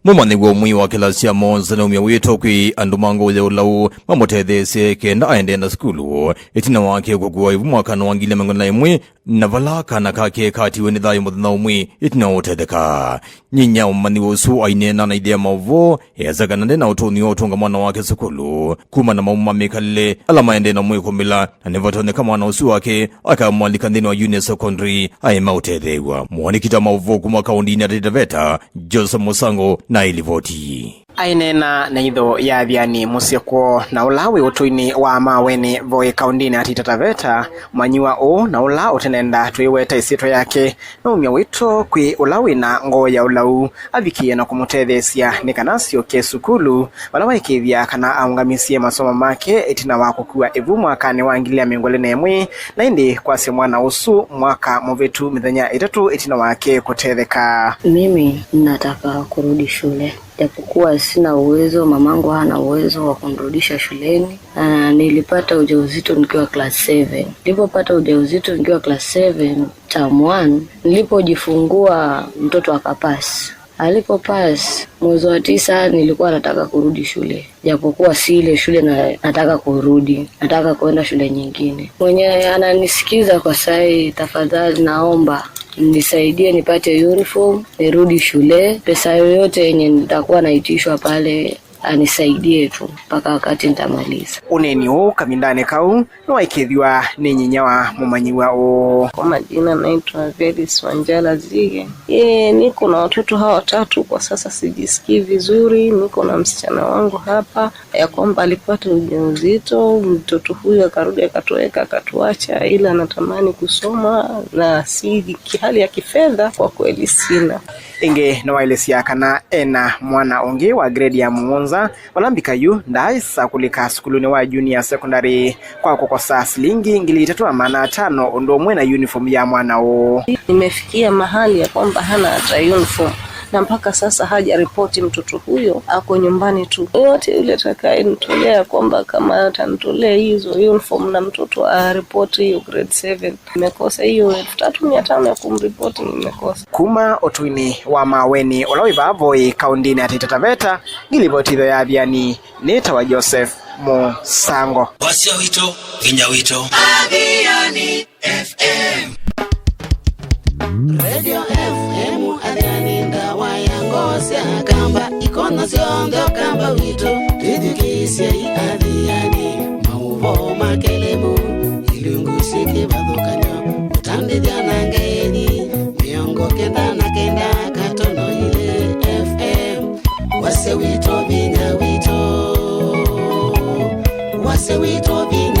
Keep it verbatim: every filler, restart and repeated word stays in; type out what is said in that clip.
Mũmanyĩw'a ũmwe wa kĩlasi ya mũonza nĩwaumya wĩto kwĩ andũ ma ngoo ya ũlau mamũtetheesye kenda aendee na sukulu, ĩtina wake kũkua ĩvu mwakanĩ wa ngili ĩmwe na mĩongo ĩlĩ na ĩmwe, na vala kana kake katiwe nĩ thayũ mũthenya ũmwe ĩtina wa ũtetheka. Nyinyia wa mũmanyĩw'a ũsu aineena na ĩthe ya maũvoo, easya kana nde na ũtonyi wa ũtũnga mwana wake sukulu, kumana na maũmũ ma mĩkalĩle ala maendee na mwĩkũmĩla, na nĩvatonyeka mwana ũsu wake akamwalika nthĩnĩ wa Union Secondary aema ũtetheew'a. Mũandĩki ta maũvoo kuma kaũndĩnĩ ya Taita Taveta, Joseph Mũsango na ĩlivoti. Aineena na itho ya Athiani mũsyĩ kwoo, na ũla wĩ ũtũinĩ wa Maweni Voi kaũndĩnĩ ya Taita Taveta, mũmanyĩw'a ũũ na ũla ũtenenda twĩweta ĩsyĩtwa yake, nũumya wĩto kwĩ ũla wĩ na ngoo ya ũlau avikĩe na kũmũtetheesya nĩ kana asyoke sukulu, vala waĩkĩĩthya kana aũngamisye masomo make ĩtina wa kũkua ĩvu mwakanĩ wa ngili ya mĩongo ĩlĩ na ĩmwe, na ĩndĩ kwasya mwana ũsu mwaka mũvĩtu mĩthenya ĩtatũ ĩtina wake kũtetheka. Mimi nataka kurudi shule. Japokuwa sina uwezo, mamangu hana uwezo wa kunirudisha shuleni. Ah, nilipata ujauzito nikiwa class seven. Nilipopata ujauzito nikiwa class seven, term one, nilipojifungua mtoto akapasi. Alipopass, mwezi wa tisa nilikuwa nataka kurudi shule, japokuwa si ile shule na, nataka kurudi, nataka kuenda shule nyingine. Mwenye ananisikiza kwa sai, tafadhali naomba nisaidie nipate uniform, nirudi shule. Pesa yoyote yenye nitakuwa naitishwa pale, anisaidie tu mpaka wakati nitamaliza. Ũneeni ũũ kavindanĩ kau nĩwaĩkĩĩthw'a nĩ nyinyia wa mũmanyĩw'a ũũ. Kwa majina naitwa Velis Wanjala Zige. Yeye, niko na watoto hawa watatu kwa sasa, sijisikii vizuri. Niko na msichana wangu hapa ya kwamba alipata ujauzito, mtoto huyu akarudi akatoweka akatuacha, ila anatamani kusoma na si hali ya kifedha kwa kweli sina. Ĩngĩ nĩwaelesya kana ena mwana ũngĩ wa grade ya mũonza, vala mbika yu ndaaĩsa kũlika sukulunĩ wa junior secondary kwa kũkosa silingi ngili itatũ na maana atano ũndũ ũmwe na uniform ya mwana ũũ. Nimefikia mahali ya kwamba hana hata uniform, na mpaka sasa hajaripoti mtoto huyo, ako nyumbani tu. Yoyote yule atakayenitolea kwamba kama atanitolea hizo uniform na mtoto aripoti hiyo grade seven. Nimekosa hiyo elfu tatu mia tano ya kumripoti, nimekosa. Kuma ũtũinĩ wa Maweni ũla wĩ vaa Voi kaũndĩnĩ ya Taita Taveta, ngilivoti itho ya Athiani, nĩtawa Joseph Mũsango. Wasya witũ, vinya witũ. Athiani F M. Radio F M Athiani, ndawa ya ngoo sya Kamba, ikono syonthe Ũkamba witũ, twĩthukĩĩsyei Athiani. Maũvoo ma kelemu, ilungu syĩ kĩvathũkany'o, ũtandĩthya na ngeeni, mĩongo kenda na kenda katono ilĩ F M. Wasya witũ, vinya witũ. Wasya witũ, vinya